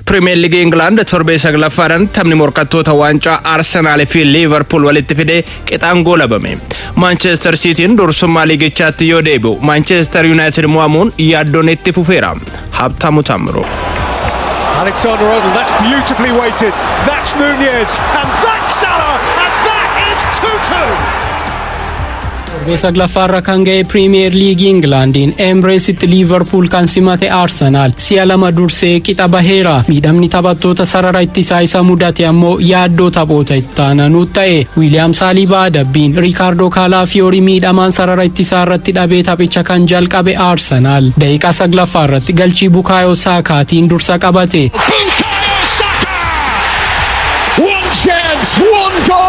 Pirimeer Liigii Ingilaand torbee saglaffaadhaan taphni morkattoota waancaa Arsenaal fi Liivarpuul walitti fidee qixaan goolabame. Maanchestar Siitiin dursummaa liigichaatti yoo deebi'u, Maanchestar Yuunaayitid mo'amuun yaaddoon itti fufeera. Habtaamu Taammiruu. Alexander Arnold, that's beautifully weighted. That's Nunez, and that's Salah, and that is 2-2. Torbee saglaffaarra kan ga'e Piriimiyer Liigii Ingilaandiin Emreesitti Liivarpuul kan simate Arsenaal si'a lama dursee qixa baheera. Miidhamni taphattoota sarara ittisaa isa mudate ammoo yaaddoo taphoota itti aananuu ta'e. Wiiliyaam Saaliibaa adabbiin, Riikaardoo Kaalaafiyoori miidhamaan sarara ittisaa irratti dhabee taphicha kan jalqabe Arsenaal daqiiqaa 9ffaa irratti galchii Bukaayoo Saakaatiin dursa qabate. Bukayo Saka! One chance, one goal!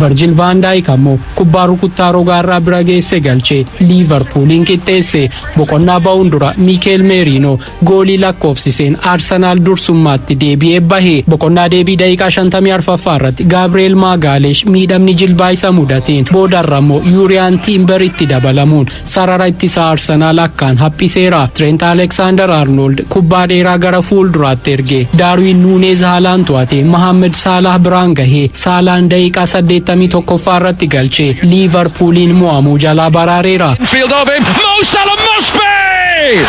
Virgil van Dijk ammoo kubbaa rukuttaa rogaarraa bira geesse galchee Liivarpuuliin qixxeesse. Boqonnaa ba'uun dura Miikeel Meeriinoo goolii lakkoofsiseen Arsenaal dursummaatti deebi'ee bahe. Boqonnaa deebii daqiiqaa 54ffaa irratti Gaabri'eel Maagaaleesh miidhamni jilbaa isa mudateen boodarra immoo Yuuriyaan Tiimber itti dabalamuun sarara ittisaa Arsenaal akkaan haphiseera. Trent Alexander Arnold kubbaa dheeraa gara fuulduraatti erge. Daarwiin Nuuneez haalaan to'ate Mohaammed Salah biraan gahee Saalaan daqiiqaa 81ffaa irratti galchee Liivarpuuliin mo'amuu jalaa baraareera. Field of him, Mo Salah must be!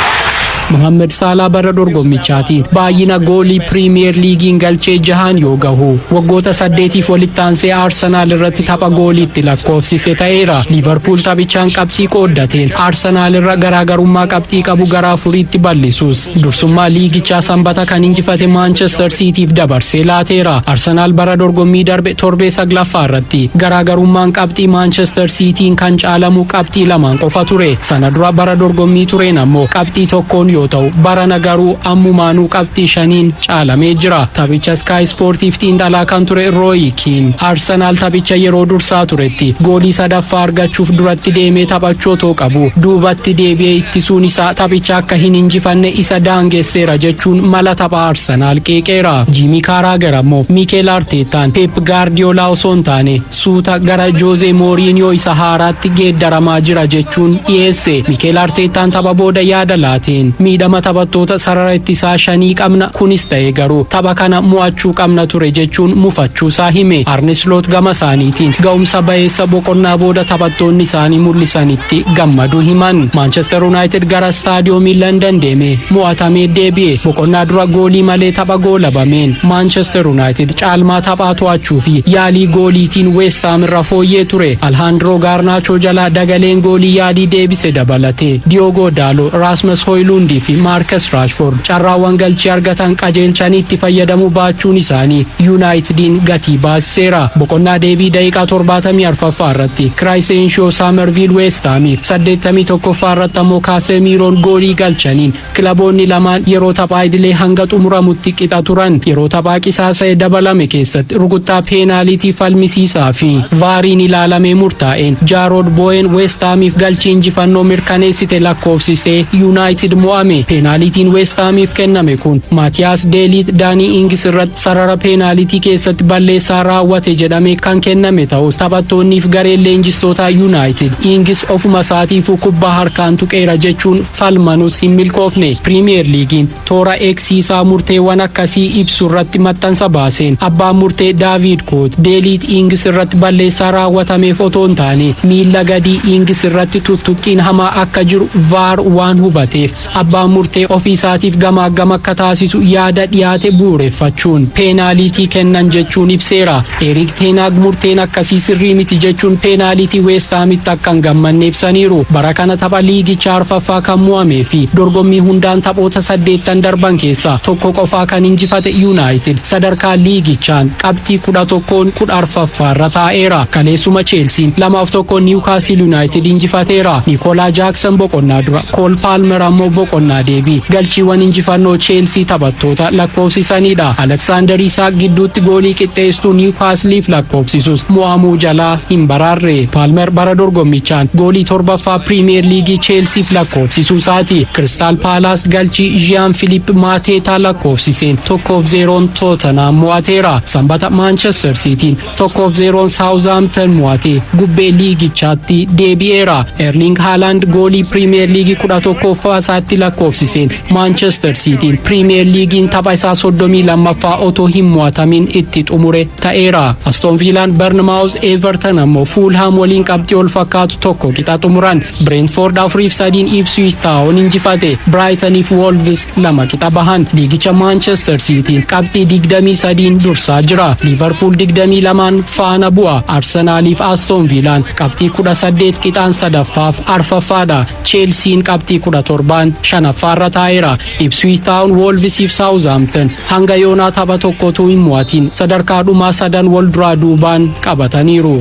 Mohaammed Saalaa bara dorgommichaatiin baay'ina goolii Piriimiyer Liigiin galchee jahaan yoo gahu, waggoota 8f walitti aansee Arsenaal irratti tapha gooliitti lakkoofsise ta'eera. Liivarpuul taphichaan qabxii qooddateen Arsenaal irra garaagarummaa qabxii qabu gara afuriitti bal'isuus, dursummaa liigichaa Sanbata kan injifate Maanchestar Siitiif dabarsee laateera. Arsenaal bara dorgommii darbe torbee saglaffaa irratti garaagarummaan qabxii Maanchestar Siitiin kan caalamu qabxii 2n qofa ture. Sana dura bara dorgommii tureen ammoo qabxii 1n yoo ta'u, barana garuu ammumaanuu qabxii 5n caalamee jira. Taphicha Sky Sportiif xiinxalaa kan ture Roy Keane, Arsenaal taphicha yeroo dursaa turetti goolii sadaffaa argachuuf duratti deemee taphachuu otoo qabu duubatti deebi'ee ittisuun isaa taphicha akka hin injifanne isa daangesseera jechuun mala tapha Arsenaal qeeqeera. Jiimii Kaaraager ammoo Miikeel Arteetaan Pep Gaardiyoolaa osoo hin taane suuta gara Joozee Mooriiniyoo isa haaraatti geeddaramaa jira jechuun dhiyeesse. Miikeel Arteetaan tapha booda yaada laateen, "Miidhama taphattoota sarara ittisaa shanii qabna, kunis ta'e garuu tapha kana mo'achuu qabna ture" jechuun mufachuusaa hime. Arne Sloot gama isaaniitiin ga'umsa ba'eessa boqonnaa booda taphattoonni isaanii mul'isanitti gammaduu himan. Manchester United gara staadiyoomii London deeme mo'atamee deebi'e. Boqonnaa dura goolii malee tapha goolabameen Manchester United caalmaa taphaa to'achuu fi yaalii gooliitiin West Ham irra fooyyee ture. Alejandro Garnacho jalaa dagaleen goolii yaalii deebise dabalate Diogo Dalot, Rasmus Højlund fi Marcus Rashford carraawwan galchii argatan qajeelchanii itti fayyadamuu baachuun isaanii Unitediin gatii baasiseera. Boqonnaa deebii daqiiqaa 74ffaa irratti Crysencio Summerville West Hamiif, 81ffaa irratti ammoo Casemiroon goolii galchaniin kilaboonni lamaan yeroo taphaa idilee hanga xumuramutti qixa turan. Yeroo taphaa qisaasa'e dabalame keessatti rukuttaa peenaalitii falmisiisaa fi VARiin ilaalamee murtaa'een Jaarood Booyen West Hamiif galchii injifannoo mirkaneessite lakkoofsisee United mo'ame. Peenaalitiin West Hamiif kenname kun Maatiyaas Deeliit Daanii Ingis irratti sarara peenaalitii keessatti balleessaa raawwate jedhamee kan kenname ta'us, taphattoonniif gareen leenjistootaa United Ingis ofuma isaatiifuu kubbaa harkaan tuqeera jechuun falmanus hin milkoofne. Piriimiyer Liigiin toora X isaa murteewwan akkasii ibsu irratti maxxansa baaseen, abbaan murtee Daavid Koot Deeliit Ingis irratti balleessaa raawwatameef otoo hin taane miilla gadii Ingis irratti tuttuqqiin hamaa akka jiru VAR waan hubateef abbaan murtee ofii isaatiif gamaa gama akka taasisu yaada dhiyaate bu'uureffachuun peenaalitii kennan jechuun ibseera. Eriik Teenaag murteen akkasii sirrii miti jechuun peenaalitii Weestaamitti akka hin gammanne ibsaniiru. Bara kana tapha liigichaa arfaffaa kan mo'amee fi dorgommii hundaan taphoota saddeettan darban keessaa tokko qofaa kan injifate United sadarkaa liigichaan qabxii 11n 14ffaarra taa'eera. Kaleessuma Cheelsiin 2-1 Niwukaastil United injifateera. Nikolaa Jaaksan boqonnaa dura, Kool Paalmer ammoo boqonnaa deebii galchiiwwan injifannoo Cheelsii taphattoota lakkoofsisanidha. Aleksaandar Isaak gidduutti goolii qixxeesstuu Niwukaasiliif lakkoofsisus mo'amuu jalaa hin baraarre. Paalmer bara dorgommichaan goolii torbaffaa Piriimiyer Liigii Cheelsiif lakkoofsisuu isaati. Kiristaal Paalaas galchii Jean Philippe Maateetaa lakkoofsiseen 1-0n Tootenaam mo'ateera. Sanbata Maanchestar Siitiin 1-0n Saawuzaamten mo'atee gubbee liigichaatti deebi'eera. Erling Haaland goolii Piriimiyer Liigii 11ffaa isaatti lakkoofsisuun lakkoofsiseen Maanchestar Siitiin Piriimiyer Liigiin tapha isaa 32ffaa otoo hin mo'atamin itti xumure ta'eera. Aston Villaan Burnmouth, Everton ammoo Fulham waliin qabxii ol fakkaatu tokko qixa xumuran. Brentford 4-3n Ipswich Town injifate. Brighton fi Wolves 2 qixa bahan. Liigicha Manchester Cityin qabxii 23n dursaa jira. Liverpool 22n faana bu'a. Arsenaaliif Aston Villaan qabxii 18 qixaan sadaffaaf arfaffaadha. Chelsean qabxii 17n shanaffaarra taa'eera. Ipswich Town, Wolvesiif Southampton hanga yoonaa tapha tokkotu hin mo'atin sadarkaa dhumaa sadan wal duraa duubaan qabataniiru.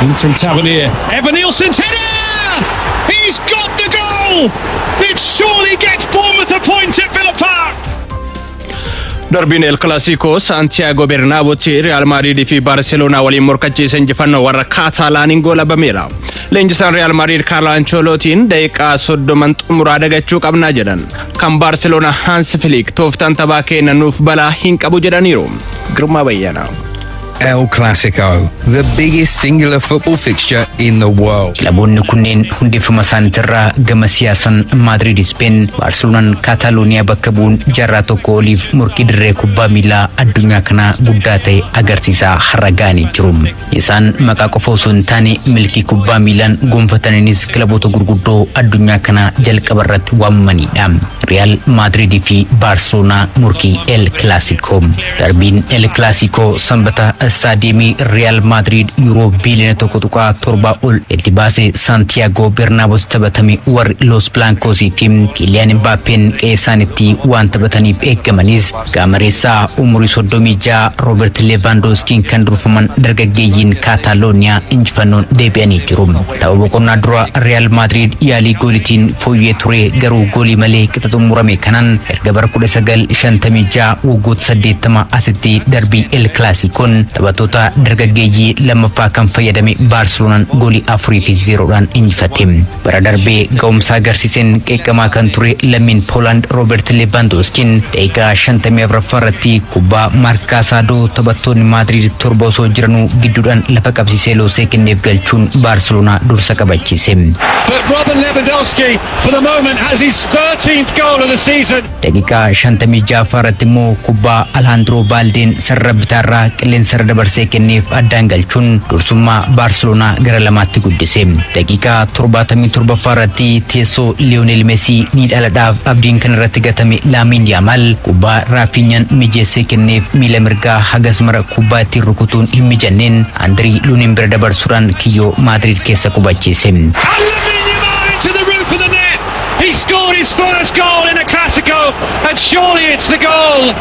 In from Tavernier. Evanilson's header! He's got the goal! It surely gets Bournemouth a point at Villa Park! Darbiin El Clasico Santiago Bernabeutti Real Madrid fi Barcelona waliin morkachiisa injifannoo warra Kaataalaaniin goolabameera. Leenjisaan Real Madrid Carlo Ancelottiin daqiiqaa 30 xumuraa dagachuu qabnaa jedhan. Kan Barcelona Hans Flick tooftaan taphaa kenna nuuf balaa hin qabu jedhaniiru. Girmaa Bayyanaa. El Clasico, the biggest singular football fixture in the world. Kilaboonni kunneen hundeeffama isaaniitirraa gama siyaasan Maadriid Ispeen, Baarseloonaan Kaataalooniyaa bakka bu'uun jaarraa tokko oliif morkii dirree kubbaa miilaa addunyaa kanaa guddaa ta'e agarsiisaa har'a ga'anii jiru. Isaan maqaa qofa osoo hin taane milkii kubbaa miilaan gonfataniinis kilaboota gurguddoo addunyaa kanaa jalqaba irratti waamamanidha. Riyaal Maadriidii fi Baarseloonaa morkii El Clasico. Darbiin El Clasico sanbata istaadiyeemii Riyaal Maadriid yuuroo biiliyoona 1.7 ol itti baasee Saantiyaagoo Bernaabos taphatame warri Los Blancosii fi Kiiliyaan Mbaappeen qe'ee isaaniitti waan taphataniif eegamanis gaamareessaa umurii 36 Roobert Levaandooskiin kan durfaman dargaggeeyyiin Kaataalooniyaa injifannoon deebi'anii jiru. Tapha boqonnaa dura Riyaal Maadriid yaalii goolitiin fooyyee ture, garuu goolii malee qixa xumurame kanaan erga bara 1956 waggoota 80 asitti darbii El Clasicoon taphattoota dargaggeeyyii lammaffaa kan fayyadame Baarseloonaan goolii 4-0dhaan injifate. Bara darbee ga'umsa agarsiiseen qeeqamaa kan ture lammiin Poolaand Roobert Levaandooskiin daqiiqaa 54ffaa irratti kubbaa Maark Kaasaadoo taphattoonni Maadriid torba osoo jiranuu gidduudhaan lafa qabsiisee loosee kenneef galchuun Baarseloonaa dursa qabachiise. But Robert Lewandowski, for the moment, has his 13th goal of the season. Daqiiqaa 56ffaa irratti immoo kubbaa Alhaandroo Baaldeen sarara bitaarraa qilleensarra dabarsee kenneef addaan galchuun dursummaa Baarseloonaa gara lamaatti guddise. Daqiiqaa 77ffaa irratti teessoo Liyoonel Mesii ni dhaladhaaf abdiin kan irratti gatame Laamiin Yaamaal kubbaa Raafinyaan mijeessee kenneef miila mirgaa hagas mara kubbaa ittiin rukutuun hin mijanneen Andirii Luuniin bira dabarsuudhaan kiyyoo Maadriid keessa qubachiise. And Lamine Yamal into the roof of the net. He scored his first goal in a Clasico, and surely it's the goal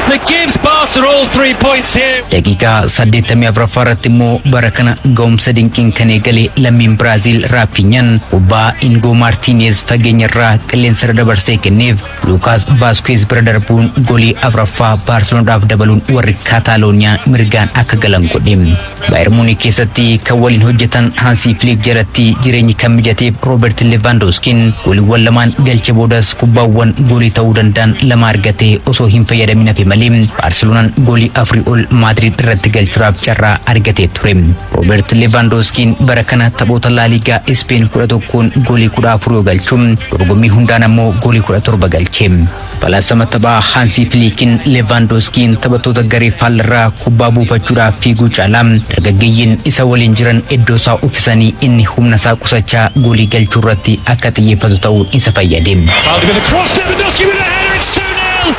that gives Barca all three points here. Daqiiqaa 84ffaa irratti immoo bara kana ga'umsa dinqiin kan eegale lammiin Biraaziil Raafinyaan kubbaa Ingoo Maartiineez fageenya irraa qilleensarra dabarsee kenneef Luukaas Vaasquez bira darbuun goolii afuraffaa Baarselonaadhaaf dabaluun warri Kaataalooniyaa mirgaan akka galan godhe. Baayern Muunik keessatti kan waliin hojjetan Hansii Fliik jalatti jireenyi kan mijateef Roobert Levaandooskiin gooliiwwan lamaan galche boodas kubbaawwan goolii ta'uu danda'an lama argatee osoo hin fayyadamin hafe malee Baarseloonaan goolii afurii ol Maadriid irratti galchuudhaaf carraa argatee ture. Roobert Levaandooskiin bara kana taphoota Laaligaa Ispeen 11n goolii 14 yoo galchuun dorgommii hundaan ammoo goolii 17 galche. Falaasama taphaa Hansii Filiikiin Levaandooskiin taphattoota garee faallarraa kubbaa buufachuudhaaf fiiguu caalaa dargaggeeyyiin isa waliin jiran iddoo isaa uffisanii inni humna isaa qusachaa goolii galchuu irratti akka xiyyeeffatu ta'uun isa fayyade. Balde with a cross, Lewandowski with a header, it's 2-0.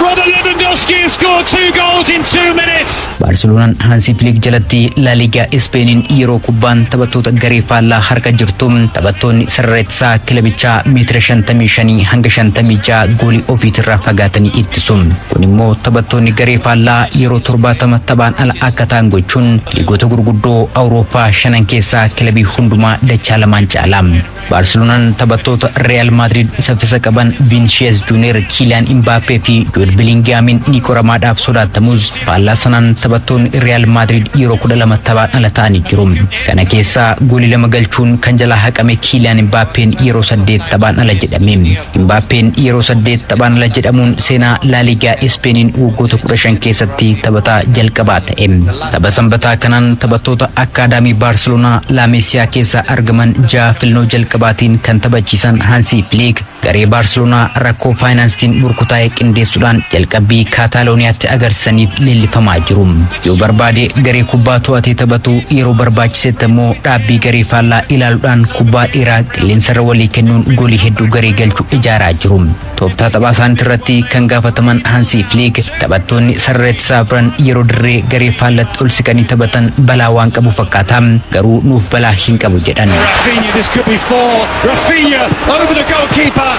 Robert Lewandowski has scored two goals in 2 minutes. Baarseloonaan Hansii Fliik jalatti Laaligaa Ispeeniin yeroo kubbaan taphattoota garee faallaa harka jirtu taphattoonni sarara ittisaa kilabichaa meetira 55 hanga 56 goolii ofiitirraa fagaatanii ittisu. Kun immoo taphattoonni garee faallaa yeroo 70 taphaan ala akka ta'an gochuun liigota gurguddoo Awurooppaa shanan keessaa kilabii hundumaa dachaa lamaan caala. Baarseloonaan taphattoota Real Madrid saffisa qaban Vinicius Junior, Kylian Mbappé fi Jude Bellinghamiin ni qoramaadhaaf sodaatamus, faallaa sanaan taphattoota Taphattoonni Real Madrid yeroo 12 taphaan ala ta'anii jiru. Kana keessaa goolii lama galchuun kan jalaa haqame Kiiliyaan Mbaappeen yeroo saddeet taphaan ala jedhame. Mbaappeen yeroo saddeet taphaan ala jedhamuun seenaa Laaligaa Ispeeniin waggoota 15 keessatti taphataa jalqabaa ta'e. Tapha Sanbataa kanaan taphattoota akkaadaamii Baarseloonaa Laameesiyaa keessaa argaman ja'a filannoo jalqabaatiin kan taphachiisan Hansi Fliik, garee Baarseloonaa rakkoo faayinaansiitiin burkutaa'ee qindeessuudhaan jalqabbii Kaataalooniyaatti agarsiisaniif leellifamaa jiru. Yoo barbaade garee kubbaa to'atee taphatu, yeroo barbaachisetti immoo dhaabbii garee faallaa ilaaluudhaan kubbaa dheeraa qilleensarra walii kennuun goolii hedduu garee galchu ijaaraa jiru. Tooftaa taphaa isaaniitti irratti kan gaafataman Hansi Fliik, taphattoonni sarara ittisaa afran yeroo dirree garee faallatti ol siqanii taphatan balaa waan qabu fakkaata, garuu nuuf balaa hin qabu jedhan. Raphinha, this could be four. Raphinha over the goalkeeper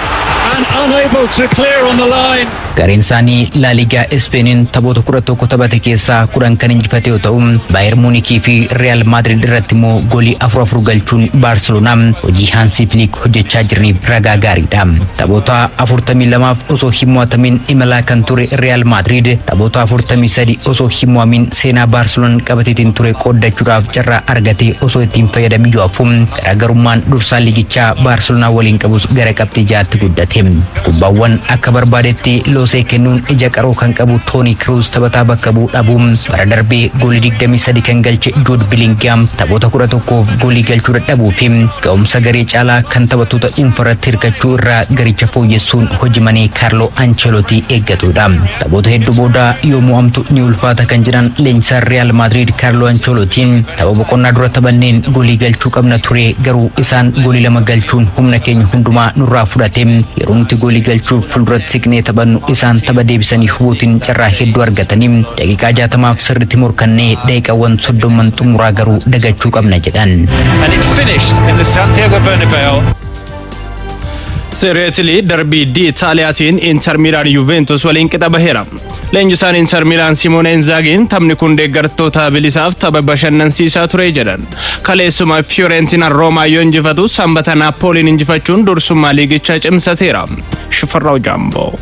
and unable to clear on the line. Gareen isaanii Laaligaa Ispeeniin taphoota 11 taphate keessaa 10 kan injifate yoo ta'u, Baayer Muunikii fi Real Madrid irratti immoo goolii afur afur galchuun Baarseloonaa hojii Hansi Fliik hojjechaa jiraniif ragaa gaariidha. Taphoota 42f osoo hin mo'atamin imalaa kan ture Real Madrid taphoota 43 osoo hin mo'amin seenaa Baarseloonaan qabateetiin ture qooddachuudhaaf carraa argatee osoo ittiin fayyadamin yoo hafu, garaagarummaan dursaa liigichaa Baarseloonaa waliin qabus gara qabxii 6tti guddate. Kubbaawwan akka barbaadetti loosee kennuun ija qaroo kan qabu Tooni Kruus taphataa bakka bu'uu dhabuun, bara darbee goolii 23 kan galche Jude Bellingham taphoota 11f goolii galchuu dadhabuu fi ga'umsa garee caalaa kan taphattoota dhuunfarratti hirkachuu irraa garicha fooyyessuun hojii manee Kaarloo Ancelotti eeggatudha. Taphoota hedduu booda yoo mo'amtu ni ulfaata kan jedhan leenjisaan Real Madrid Kaarloo Ancelottiin, tapha boqonnaa dura taphanneen goolii galchuu qabna ture, garuu isaan goolii lama galchuun humna keenya hundumaa nurraa fudhate. Yeroo nuti goolii galchuuf fuulduratti siqnee taphannu isaan tapha deebisanii hubuutiin carraa hedduu argatanii. Daqiiqaa 60f sirriitti morkannee daqiiqaawwan 30n xumuraa garuu dagachuu qabna jedhan. And it finished in the Santiago Bernabeu. Serie Italii darbii D Itaaliyaatiin Inter Milaan Juventus waliin qixa baheera. Leenjisaan Inter Milaan Simone Inzaagiin taphni kun deeggartoota bilisaaf tapha bashannansiisaa ture jedhan. Kaleessuma Fiorentinaan Roomaa yoo injifatu, Sanbata Naapooliin injifachuun dursummaa liigichaa cimsateera. Shifarraw Jaamboo.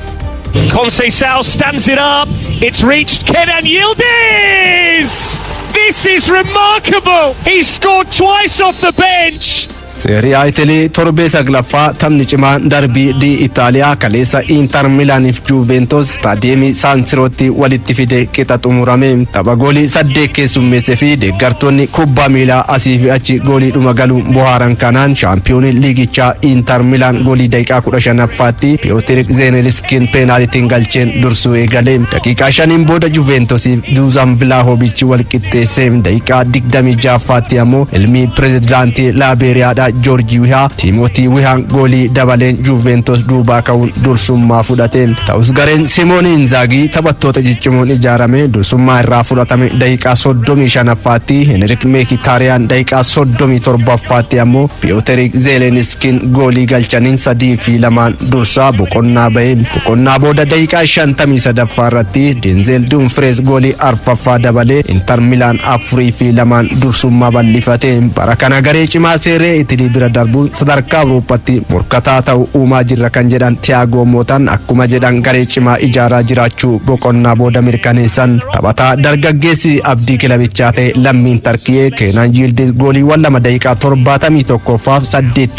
Conceição stands it up. It's reached Kenan Yildiz! This is remarkable. He scored twice off the bench. Seeriyaa Italii torbee saglaffaa taphni cimaan darbii D Itaaliyaa kaleessa Inter Milaaniif Juventus istaadiyeemii Saan Sirootti walitti fide qixa xumurame. Tapha goolii saddeet keessummeessee fi deeggartoonni kubbaa miilaa asii fi achi goolii dhuma galuun bohaaran kanaan, shaampiyoonii liigichaa Inter Milaan goolii daqiiqaa 15ffaatti Piyootir Zeeliniskiin peenaalitiin galcheen dursuu eegale. Daqiiqaa 5n booda Juventusiif Duuzaan Vilaahovichi wal qixxeesse. Daqiiqaa 26ffaatti ammoo ilmi pirezidaantii Laabeeriyaadha Joorji Wihaa, Tiimootii Wihaan goolii dabaleen Juventus duubaa ka'uun dursummaa fudhate. Ta'us gareen Simoon Inzaagii taphattoota ciccimoon ijaarame dursummaa irraa fudhatame daqiiqaa 35ffaatti Henrik Meekitaariyaan, daqiiqaa 37ffaatti ammoo Piyooter Zeeleniskiin goolii galchaniin 3-2n dursaa boqonnaa bahe. Boqonnaa booda daqiiqaa 53ffaa irratti Denzel Dumfries goolii arfaffaa dabalee Inter Milaan 4-2n dursummaa bal'ifate. Bara kana garee cimaa seeree Itilii bira darbuun sadarkaa Awurooppaatti morkataa ta'u uumaa jirra kan jedhan Tiyaagoo Mootaan, akkuma jedhan garee cimaa ijaaraa jiraachuu boqonnaa booda mirkaneessan. Taphataa dargaggeessi abdii kilabichaa ta'e lammiin Tarkiyee Keenaan Yildiz gooliiwwan lama daqiiqaa 71ffaaf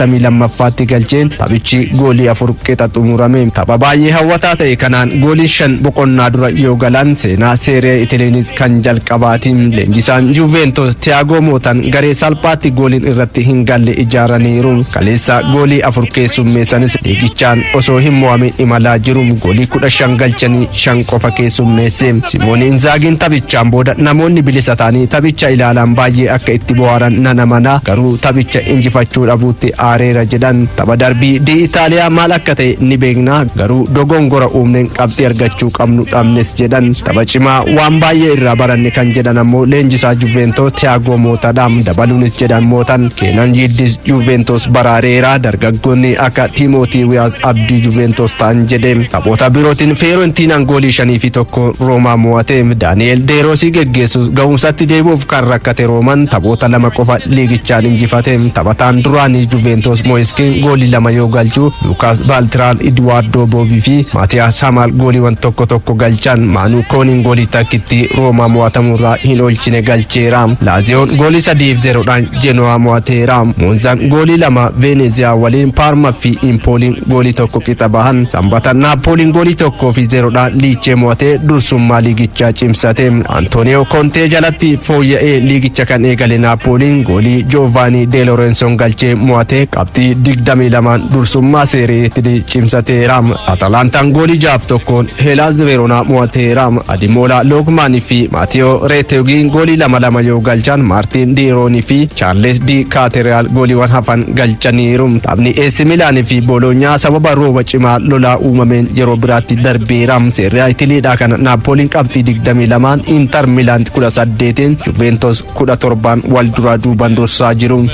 82ffaatti galcheen taphichi goolii afur qixa xumurame. Tapha baay'ee hawwataa ta'e kanaan gooliin shan boqonnaa dura yoo galan seenaa seeree Itiliinis kan jalqabaatiin. Leenjisaan Juventus Tiyaagoo Mootaan garee salphaatti gooliin irratti hin galle ijaaraniiru. Kaleessa goolii afur keessummeessanis liigichaan osoo hin mo'amin imalaa jiru. Goolii 15 galchanii shan qofa keessummeesse. Simoon Inzaagiin taphichaan booda, namoonni bilisa ta'anii taphicha ilaalan baay'ee akka itti bohaaran nan amana, garuu taphicha injifachuu dhabuutti aareera jedhan. Tapha darbii D Itaaliyaa maal akka ta'e ni beekna, garuu dogongora uumneen qabxii argachuu qabnu dhabnes jedhan. Tapha cimaa waan baay'ee irraa baranne kan jedhan ammoo leenjisaa Juventus Tiyaagoo Mootadha. Dabaluunis jedhan Mootan, Keenan Yildiz Yildiz Juventus baraareera. Dargaggoonni akka Tiimootii Wiyaas abdii Juventus ta'an jedhe. Taphoota birootiin Feerontiinaan goolii 5-1 Roomaa mo'ate. Daani'el Deeroosii geggeessus ga'umsatti deebi'uuf kan rakkate Roomaan taphoota 2 qofa liigichaan injifate. Taphataan duraanii Juventus Moiskin goolii 2 yoo galchu, Lukaas Baaltiraal, Idwaardoo Boovii fi Maatiyaas Hamaal gooliiwwan 1 1 galchan. Maanuu Kooniin goolii takkitti Roomaa mo'atamurraa hin oolchine galcheera. Laaziyoon goolii 3-0dhaan Genoa mo'ateera. Moonzaan goolii 2 Veneziyaa waliin, Paarma fi Impooliin goolii 1 qixa bahan. Sanbata Naapooliin goolii 1-0dhaan Liichee mo'atee dursummaa liigichaa cimsate. Antooniyoo Kontee jalatti fooyya'ee liigicha kan eegale Naapooliin goolii Joovanii De Lorenzoon galchee mo'atee qabxii 22n dursummaa seereetti cimsateera. Atalantaan goolii 6-1n Heelaas Veeroonaa mo'ateera. Adimoolaa Lookmaanii fi Maatiyoo Reeteegiin goolii 2 2 yoo galchan, Maartiin Diiroonii fi Chaarles Di Kaateriyaal gooliiwwan hafan galchaniiru. Taphni AC Milaanii fi Booloonyaa sababa rooba cimaa lolaa uumameen yeroo biraatti darbeera. Seeriyaa Itiliidhaa kana Naapooliin qabxii 22n, Inter Milaan 18n, Juventus 17n wal duraa duuban dursaa jiru.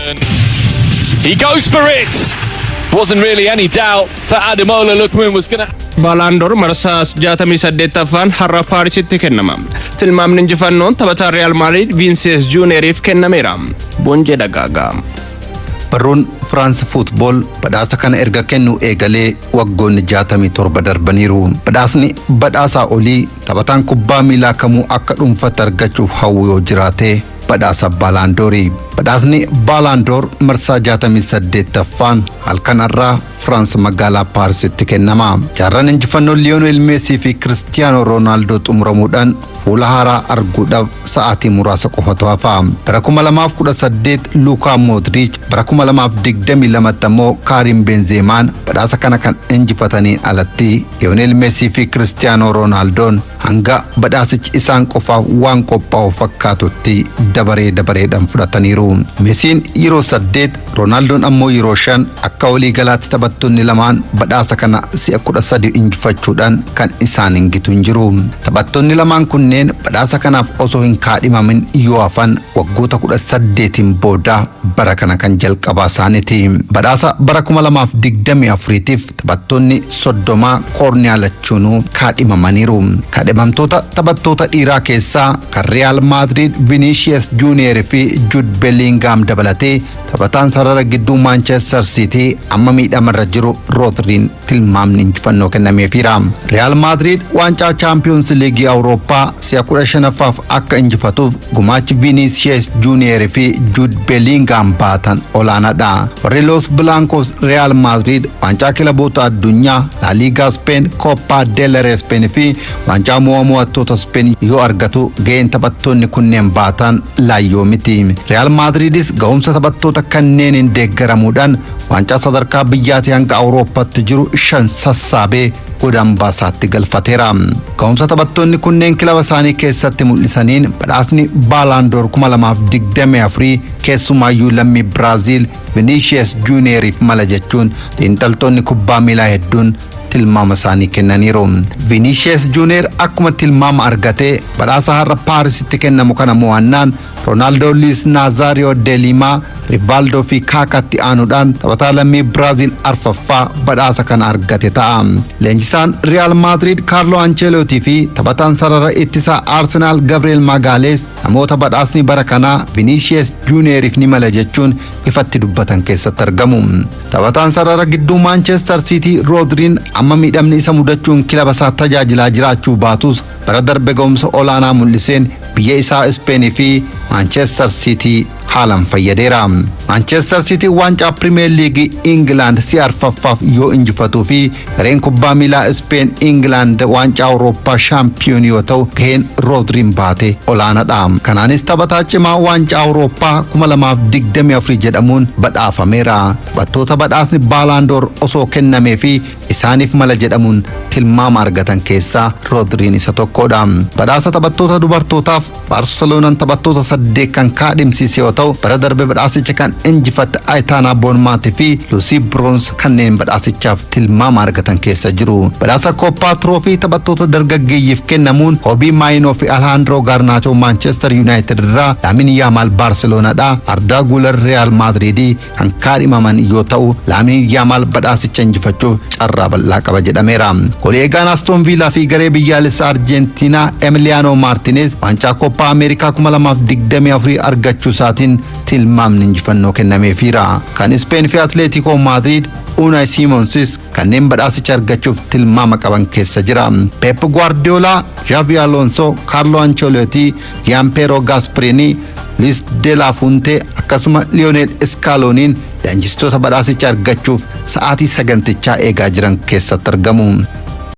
He goes for it. Wasn't really any doubt that Ademola Lookman was going to. Baalaandoor marsaa 68ffaan har'a Paarisitti kennama. Tilmaamni injifannoon taphataa Real Madrid Vinicius Junioriif kennameera. Bonjee Dagaagaa. Barruun France Football badhaasa kana erga kennu eegalee waggoonni 67 darbaniiru. Badhaasni badhaasaa olii taphataan kubbaa miilaa kamuu akka dhuunfatti argachuuf hawwu yoo jiraate badhaasa Baalaandoorii. Badhaasni Baalaandoor marsaa 68ffaan halkan har'aa Firaans magaalaa Paarisitti kennama. Jaarraan injifannoo Liyoonel Meesii fi Kiristiyaanoo Roonaaldoo xumuramuudhaan fuula haaraa arguudhaaf sa'aatii muraasa qofatu hafa. Bara 2018 Luukaa Moodriich, bara 2022 ammoo Kaarim Benzeemaan badhaasa kana kan injifataniin alatti, Liyoonel Meesii fi Kiristiyaanoo Roonaaldoon hanga badhaasichi isaan qofaaf waan qophaa'u fakkaatutti dabaree dabareedhaan fudhataniiru. Meesiin yeroo saddeet, Roonaaldoon ammoo yeroo shan, akka waliigalaatti taphattoonni lamaan badhaasa kana si'a 13 injifachuudhaan kan isaan hin gitu hin jiru. Taphattoonni lamaan kunneen badhaasa kanaaf osoo hin kaadhimamin yoo hafan waggoota 18n booda bara kana kan jalqabaa isaaniiti. Badhaasa bara 2024tiif taphattoonni 30 koorniyaa lachuunuu kaadhimamaniiru. Kaadhimamtoota taphattoota dhiiraa keessaa kan Real Madrid Vinicius Junior fi Jude Bellingham dabalatee taphataan sarara gidduu Manchester City amma miidhamarra jiru Rodriin tilmaamni injifannoo kennameefiira. Real Madrid waancaa Champions League Awurooppaa si'a 15ffaaf akka injifatuuf gumaachi Vinicius Junior fi Jude Bellingham baatan olaanaadha. Warri Los Blancos Real Madrid waancaa kilaboota addunyaa, La Liga Spain, Copa del Rey Spain fi waancaa mo'attoota Spain yoo argatu ga'een taphattoonni kunneen baatan laayyoo miti. Real Madridis ga'umsa taphattoota kanneeniin deeggaramuudhaan waancaa sadarkaa biyyaatii hanga Awurooppaatti jiru shan sassaabee godambaa isaatti galfateera. Ga'umsa taphattoonni kunneen kilaba isaanii keessatti mul'isaniin badhaasni Baalaandoor 2024 keessumaayyuu lammii Biraaziil Vinicius Junioriif mala jechuun xiinxaltoonni kubbaa miilaa hedduun tilmaama isaanii kennaniiru. Vinicius Junior akkuma tilmaama argatee badhaasa har'a Paarisitti kennamu kana mo'annaan Roonaaldoo, Luis Nazario de Lima, Rivaldo fi Kaakaatti aanuudhaan taphataa lammii Biraaziil arfaffaa badhaasa kana argate ta'a. Leenjisaan Real Madrid Carlo Ancelotti fi taphataan sarara ittisaa Arsenal Gabriel Magalhaes namoota badhaasni bara kanaa Vinicius Junioriif ni mala jechuun ifatti dubbatan keessatti argamu. Taphataan sarara gidduu Manchester City Rodriin amma miidhamni isa mudachuun kilaba isaa tajaajilaa jiraachuu baatus, bara darbe ga'umsa olaanaa mul'iseen biyya isaa Ispeenii fi Manchester City haalaan fayyadeera. Manchester City waancaa Premier League England si'a arfaffaaf yoo injifatuu fi gareen kubbaa miilaa Speen England waancaa Awurooppaa shaampiyoonii yoo ta'u, gaheen Roodriin baate olaanaadha. Kanaanis taphataa cimaa waancaa Awurooppaa 2024 jedhamuun badhaafameera. Taphattoota badhaasni Baalaandoor osoo kennamee fi isaaniif mala jedhamuun tilmaama argatan keessaa Roodriin isa tokkodha. Badhaasa taphattoota dubartootaaf Baarseloonaan taphattoota saddeet saddeet kan kaadhimsiise yoo ta'u, bara darbe badhaasicha kan injifatte Ayitaanaa Boonmaatii fi Luusii Biroons kanneen badhaasichaaf tilmaama argatan keessa jiru. Badhaasa Koppaa Troofii taphattoota dargaggeeyyiif kennamuun Kobii Maayinoo fi Alhaandroo Gaarnaachoo Maanchestar Yuunaayitid irraa, Laamin Yaamaal Baarseloonadhaa, Ardaa Guular Real Maadriidii kan kaadhimaman yoo ta'u, Laamin Yaamaal badhaasicha injifachuuf carraa bal'aa qaba jedhameera. Goolii eegaan Aston Villaa fi garee biyyaalessaa Arjentiinaa Emiliyaanoo Maartineez waancaa Koppaa Ameerikaa 2024 argachuu isaatiin tilmaamni injifannoo kennameefiira. Kan Ispeen fi Atleetikoo Maadriid Unai Simonsis kanneen badhaasicha argachuuf tilmaama qaban keessa jira. Pep Guardiola, Xavi Alonso, Carlo Ancelotti, Gianpiero Gasperini, Luis de la Fuente akkasuma Lionel Scaloniin leenjistoota badhaasicha argachuuf sa'aatii sagantichaa eegaa jiran keessatti argamu.